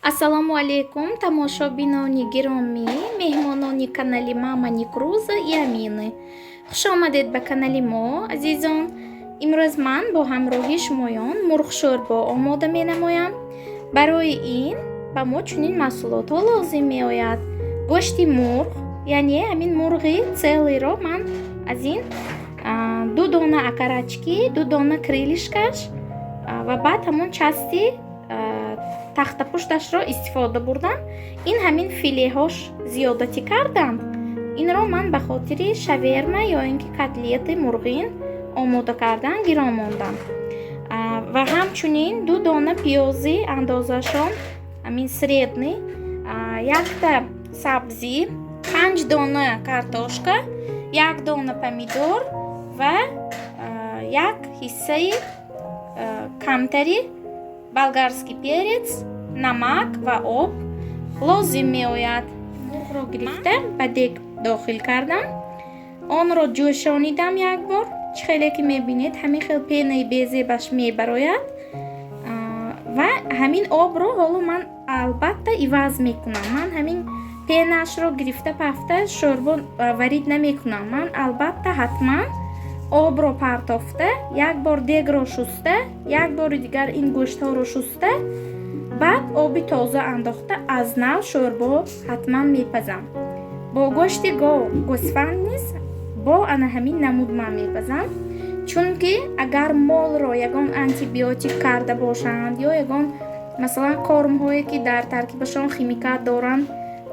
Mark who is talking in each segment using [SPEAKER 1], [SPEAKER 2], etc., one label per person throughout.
[SPEAKER 1] Ассалому алайкум, тамошобинони гиромӣ, меҳмонони канали Мама Никруза и Амины. Хуш омадед ба канали мо, азизон. Имрӯз ман бо ҳамроҳии шумоён мурғшӯрбо омода менамоям. Барои ин ба мо чунин маҳсулотҳо лозим меояд. Гӯшти мурғ, яъне ҳамин мурғи целый ро ман аз ин ду дона окорочки, ду дона крылышка ш ва баъд ҳамон части тахтапушташро истифода бурдам. Ин ҳамин филеҳош зиёдатӣ карданд. Инро ман ба хотири шаверма ё ин ки котлети мурғин омода кардан гирон мондам. Ва ҳамчунин ду дона пиёзи андозашон ҳамин средний, якта сабзӣ, 5 дона картошка, як дона помидор ва як ҳиссаи камтари болгарский перец, намак ва об лозим меояд. Мурғро гирифта ба дег дохил кардам. Онро ҷӯшонидам як бор. Чӣ хеле ки мебинед, ҳамин хел пенаи безебаш мебарояд. Ва ҳамин обро ҳоло ман албатта иваз мекунам. Ман ҳамин пенаашро гирифта пафта шӯрбо варид намекунам. Ман албатта ҳатман обро партофта, як бор дегро шуста, як бори дигар ин гӯштҳоро шуста, баъд оби тоза андохта аз нав шӯрбо ҳатман мепазам. Бо гӯшти гов, гӯсфанд низ бо ана ҳамин намуд ман мепазам, чунки агар молро ягон антибиотик карда бошанд ё ягон масалан кормҳое ки дар таркибашон химикат доранд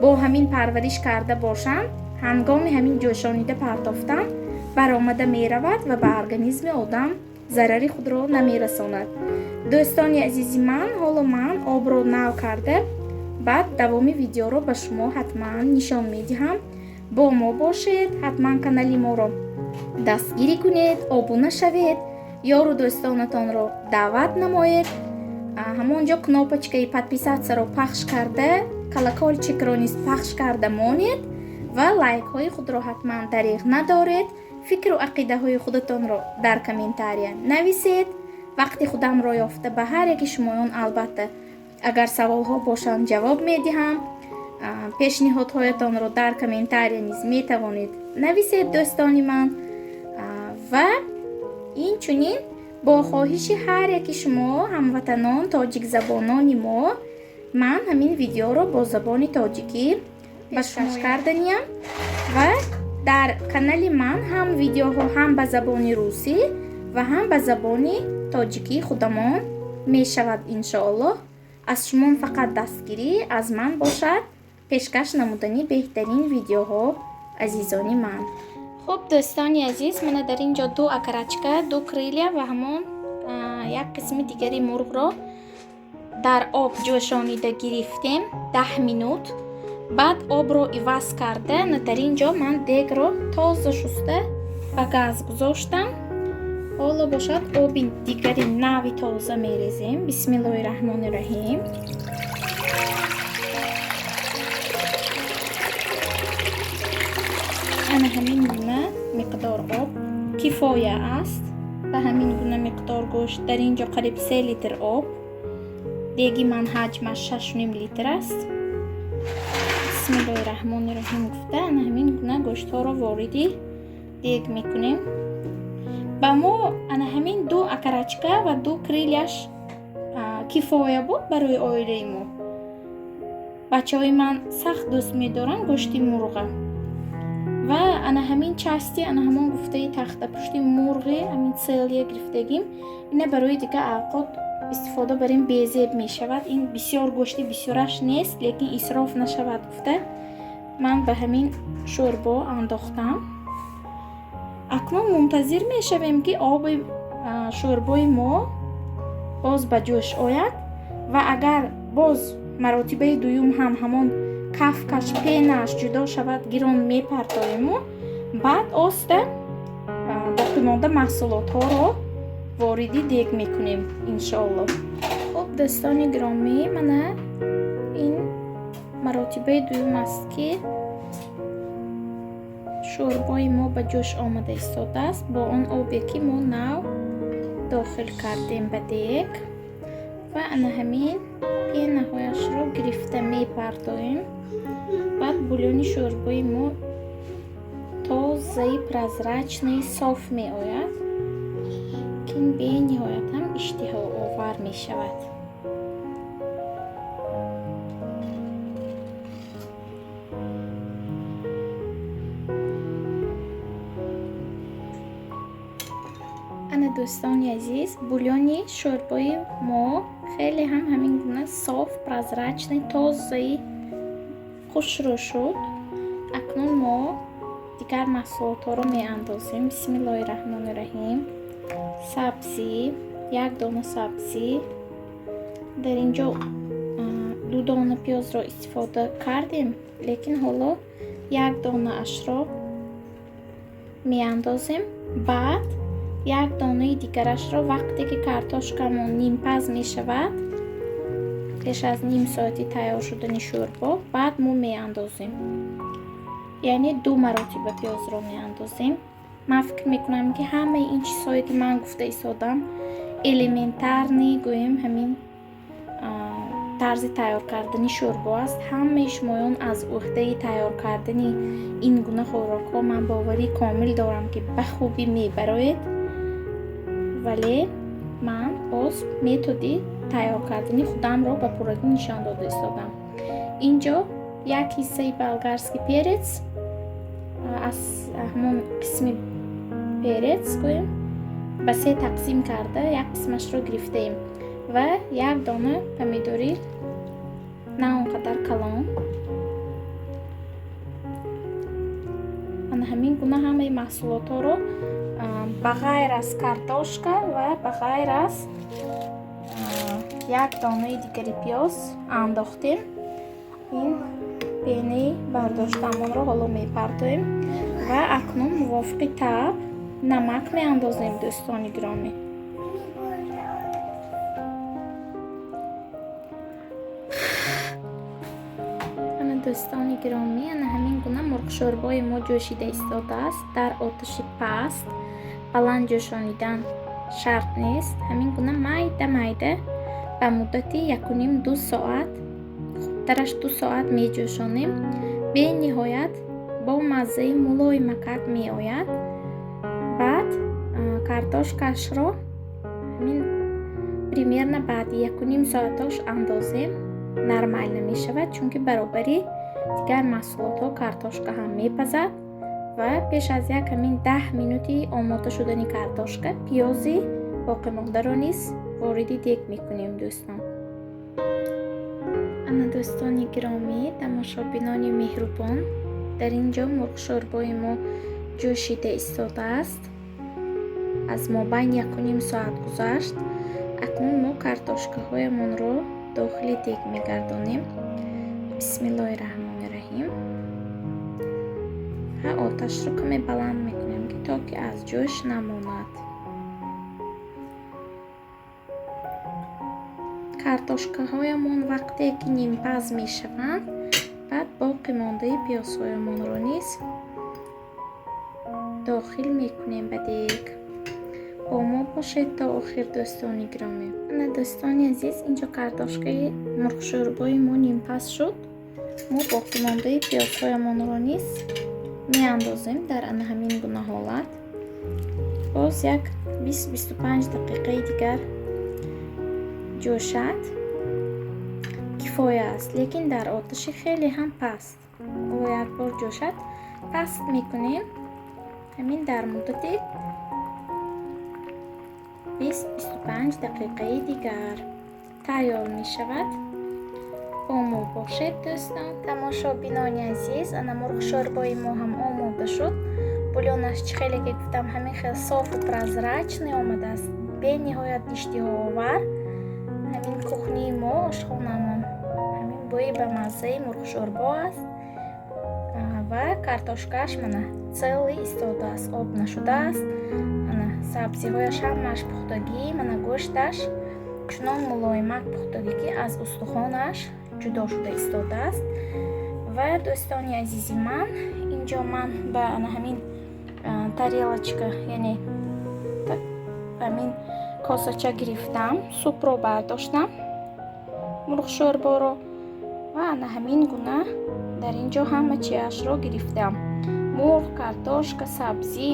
[SPEAKER 1] бо ҳамин парвариш карда бошанд, ҳангоми ҳамин ҷӯшонида партофтан баромада меравад ва ба организми одам зарари худро намерасонад. Дӯстони азизи ман, ҳоло ман обро нав карда, баъд давоми видеоро ба шумо ҳатман нишон медиҳам. Бо мо бошед, ҳатман канали моро дастгирӣ кунед, обуна шавед, ёру дӯстонатонро даъват намоед. Ҳамон ҷо кнопочка и подписаться ро пахш карда, колокольчик ро низ пахш карда монед ва лайкҳои худро ҳатман дареғ надоред. Фикру ақидаҳои худатонро дар комментария нависед. Вақти худамро ёфта ба ҳар яки шумоён албатта агар саволҳо бошанд ҷавоб медиҳам. Пешниҳодҳоятонро дар комментария низ метавонед нависед, дӯстони ман. Ва инчунин бо хоҳиши ҳар яки шумо ҳамватанон, тоҷикзабонони мо, ман ҳамин видеоро бо забони тоҷикӣ пешкаш карданиям ва дар канали ман ҳам видеоҳо ҳам ба забони русӣ ва ҳам ба забони тоҷикии худамон мешавад, иншоаллоҳ. Аз шумо фақат дастгирӣ, аз ман бошад пешкаш намудани беҳтарин видеоҳо, азизони ман. Хуб, дӯстони азиз, мана дар ин ҷо ду окорочка, ду крылья ва ҳамон як қисми дигари мурғро дар об ҷӯшонида гирифтем 10 минут. Баъд обро иваз карда, дар ин ҷо ман дегро тоза шуста ба газ гузоштам. Ҳоло бошад оби дигари нави тоза мерезем. Бисмиллоҳи раҳмони раҳим. Ана ҳамин гуна миқдор об кифоя аст ба ҳамин гуна миқдор гӯшт. Дар ин ҷо қариб 3 литр об. Деги ман ҳаҷмаш 6,5 литр аст. Бисмиллоҳи раҳмони раҳим гуфта ана ҳамин гуна гӯштҳоро вориди дег мекунем. Ба мо ана ҳамин ду окорочка ва ду крылья ш кифоя буд барои оилаи мо. Бачаҳои ман сахт дӯст медоранд гӯшти мурға ва ана ҳамин части, ана ҳамон гуфтаи тахтапушти мурғи ҳамин целый гирифтагим. Ина барои дигар авқот истифода барем, безеб мешавад. Ин бисёр гӯшти бисёраш нест, лекин исроф нашавад гуфта ман ба ҳамин шӯрбо андохтам. Акнун мунтазир мешавем, ки оби шӯрбои мо боз ба ҷӯш ояд ва агар боз маротибаи дуюм ҳам ҳамон кафкаш, пенааш ҷудо шавад, гирон мепартоему баъд оста боқимонда маҳсулотҳоро вориди дег мекунем, иншоаллоҳ. Хуб, дӯстони гиромӣ, мана ин маротибаи дуюм аст, ки шӯрбои мо ба ҷӯш омада истодааст бо он обе ки мо нав дохил кардем ба дег ва ана ҳамин пенаҳояшро гирифта мепартоем. Баъд бульони шӯрбои мо тозаи прозрачный соф меояд, ки бениҳоят ҳам иштиҳоовар мешавад. Ана дӯстони азиз, бульони шӯрбои мо хеле ҳам ҳамин гуна соф, прозрачный, тозаи хушрӯ шуд. Акнун мо дигар маҳсулотҳоро меандозем. Бисмиллоҳи раҳмони раҳим. Сабзӣ, як дона сабзӣ. Дар ин ҷо 2 дона пиёзро истифода кардем, лекин ҳоло як донаашро меандозем. Баъд як донаи дигарашро вақте ки картошкамон нимпаз мешавад, пеш аз ним соати тайёр шудани шӯрбо, баъд мо меандозем. Яъне 2 маротиба пиёзро меандозем. Ман фикр мекунам, ки ҳамаи ин чизҳое ки ман гуфта истодам, элементарный гӯем ҳамин тарзи тайёр кардани шӯрбо аст. Ҳамаи шумоён аз уҳдаи тайёр кардани ин гуна хӯрокҳо ман боварии комил дорам, ки ба хубӣ мебароед. Вале ман боз методи тайёр кардани худамро ба пуррагӣ нишон дода истодам. Инҷо як ҳиссаи болгарский перец, аз ҳамон қисми перец гӯем ба 3 тақсим карда як қисмашро гирифтаем ва як дона помидори на он қадар калон. Ана ҳамин гуна ҳамаи маҳсулотҳоро ба ғайр аз картошка ва ба ғайр аз як донаи дигари пиёз андохтем. Ин пенаи бардоштаамонро ҳоло мепартоем ва акнун мувофиқи таб намак меандозем, дӯстони гиромӣ. Ана дӯстони гиромӣ, ана ҳамин гуна мурғшӯрбои мо ҷӯшида истодааст дар оташи паст. Баланд ҷӯшонидан шарт нест. Ҳамин гуна майда майда ба муддати 1,5-2 соат, хубтараш 2 соат меҷӯшонем. Бениҳоят бо маззаи мулоимакак меояд. Баъд картошкашро ҳамин примерно баъди 1,5 соатош андозем, нормально мешавад, чунки баробари дигар маҳсулотҳо картошка ҳам мепазад. Ва пеш аз як ҳамин 10 минути омода шудани картошка пиёзи боқимондаро низ вориди дег мекунем, дӯстон. Ана дӯстони гиромӣ, тамошобинони меҳрубон, дар ин ҷо мурғшӯрбои мо ҷӯшида истодааст. Аз мобайн 1,5 соат гузашт. Акнун мо картошкаҳоямонро дохили дег мегардонем. Бисмиллоҳи раҳмони раҳим. Ва оташро каме баланд мекунем, ки то ки аз ҷӯш намонад. Картошкаҳоямон вақте ки нимпаз мешаванд, баъд боқимондаи пиёзҳоямонро низ дохил мекунем ба дег. Бо мо бошед то охир, дӯстони гиромӣ. Ана дӯстони азиз, инҷо картошкаи мурғшӯрбои мо нимпаз шуд. Мо боқимондаи пиёзҳоямонро низ меандозем дар ана ҳамин гуна ҳолат. Боз як 20-25 дақиқаи дигар ҷӯшад кифоя аст, лекин дар оташи хеле ҳам паст. О як бор ҷӯшад паст мекунем. Ҳамин дар муддати 20-25 дақиқаи дигар тайёр мешавад. Бо мо бошед, дӯстон. Тамошобинони азиз, ана мурғшӯрбои мо ҳам омода шуд. Бульонаш чӣ хеле ки гуфтам, ҳамин хел софу прозрачный омадааст, бениҳоят иштиҳоовар. Ҳамин кухнии мо, ошхонамон, ҳамин бӯи ба маззаи мурғшӯрбо аст. Ва картошкааш мана целый истодааст, об нашудааст. Ана сабзиҳояш ҳамааш пухтагӣ, мана гӯшташ чунон мулоимак пухтагӣ, ки аз устухонаш ҷудо шуда истодааст. Ва дӯстони азизи ман, инҷо ман ба ана ҳамин тарелочка, яъне ҳамин косача гирифтам, супро бардоштам, мурғшӯрборо Ва ана ҳамин гуна дар ин ҷо ҳама чиашро гирифтам: мурғ, картошка, сабзӣ.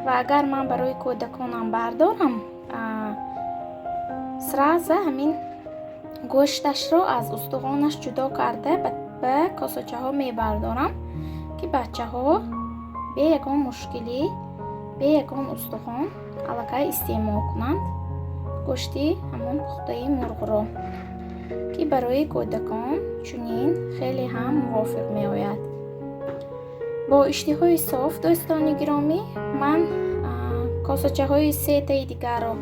[SPEAKER 1] Ва агар ман барои кӯдаконам бардорам, сразу ҳамин гӯшташро аз устухонаш ҷудо карда, ба косачаҳо мебардорам, ки бачаҳо бе ягон мушкилӣ, бе ягон устухон аллакай истеъмол кунанд гӯшти ҳамон пухтаи мурғро, ки барои кӯдакон чунин хеле ҳам мувофиқ меояд. Бо иштиҳои соф, дӯстони гиромӣ. Ман косачаҳои сетаи дигарро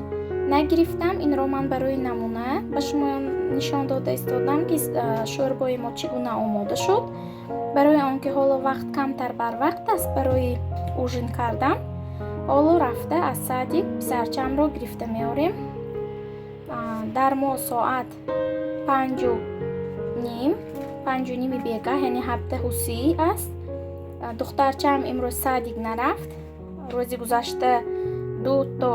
[SPEAKER 1] нагирифтам. Инро ман барои намуна ба шумо нишон дода истодам, ки шӯрбои мо чӣ гуна омода шуд. Барои он ки ҳоло вақт камтар барвақт аст барои ужин кардан, ҳоло рафта аз садик писарчамро гирифта меорем. Дар мо соат 5:30, 5:30 бегаҳ, яъне 17:30 аст. Духтарчаам имрӯз садик нарафт. Рӯзи гузашта ду то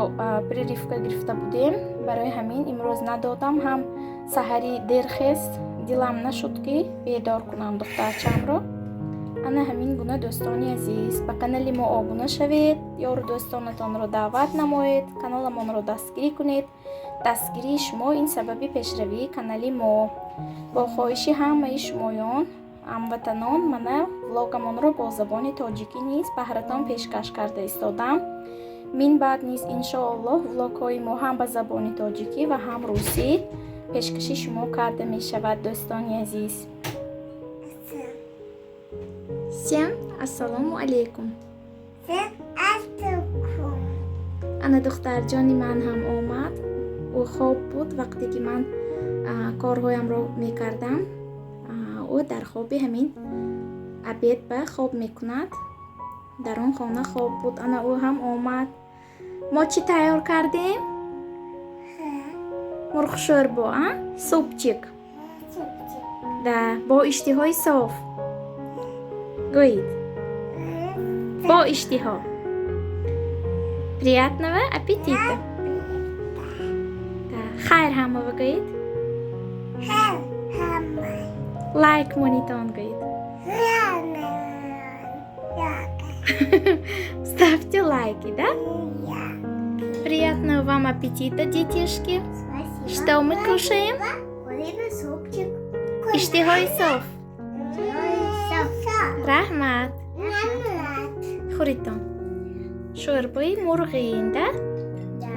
[SPEAKER 1] прививка гирифта будем, барои ҳамин имрӯз надодам. Ҳам саҳарӣ дерхест, дилам нашуд, ки бедор кунам духтарчамро. Ана ҳамин гуна, дӯстони азиз, ба канали мо обуна шавед, ёру дӯстонатонро даъват намоед, каналамонро дастгирӣ кунед. Дастгирии шумо ин сабаби пешравии канали мо. Бо хоҳиши ҳамаи шумоён, ҳамватанон, мана влогамонро бо забони тоҷикӣ низ баҳратон пешкаш карда истодам. Мин баъд низ, иншоаллоҳ, влогҳои мо ҳам ба забони тоҷикӣ ва ҳам русӣ пешкаши шумо карда мешавад, дӯстони азиз. Всем ассалому алайкум. Ана духтарҷони ман ҳам омад. Ӯ хоб буд, вақте ки ман корҳоямро мекардам. Ӯ дар хоби ҳамин обед ба хоб мекунад, дар он хона хоб буд. Ана ӯ ҳам омад. Мо чӣ тайёр кардем? Мурғшӯрбо, а, супчик да, бо иштиҳои соф. Гӯед: бо иштиҳо. Приятного аппетита! Хайр ҳамава гӯед. Лайк монитон гӯед. Ставьте лайки, да? Приятного вам аппетита, детишки.
[SPEAKER 2] Спасибо.
[SPEAKER 1] Что мы кушаем?
[SPEAKER 2] Куриный супчик.
[SPEAKER 1] Иштиҳои соф. Раҳмат.
[SPEAKER 2] Раҳмат.
[SPEAKER 1] Хӯритон. Шӯрбои мурғин, да?
[SPEAKER 2] Да.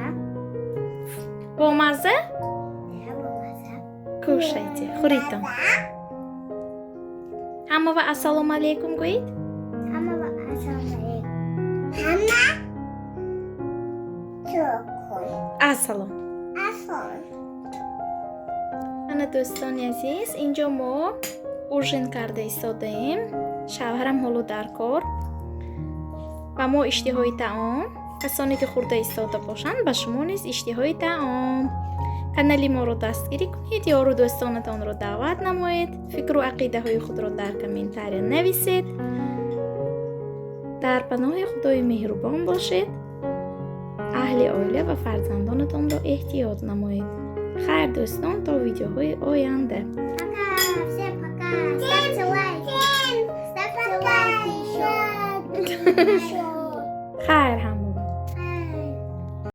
[SPEAKER 1] Бомазза?
[SPEAKER 2] Да, бомазза.
[SPEAKER 1] Кушайте, хӯритон. Ҳамава ассалому алайкум гӯед.
[SPEAKER 2] Ҳамава ассалому алайкум. Ҳама. Чокун.
[SPEAKER 1] Ассалом.
[SPEAKER 2] Ассалом.
[SPEAKER 1] Ана, дӯстони азиз, инҷо мо ужин карда истодаем. Шавҳарам ҳоло дар кор. Ба мо иштиҳои таом. Касоне ки хӯрда истода бошанд, ба шумо низ иштиҳои таом. Канали моро дастгирӣ кунед, ёру дӯстонатонро даъват намоед, фикру ақидаҳои худро дар комментария нависед. Дар паноҳи Худои меҳрубон бошед. Аҳли оила ва фарзандонатонро эҳтиёт намоед. Хайр, дӯстон, то видеоҳои оянда.
[SPEAKER 2] Пока. Всем пока. Ставьте лайки. Ставьте лайки еще. Еще.
[SPEAKER 1] Хайр ҳама.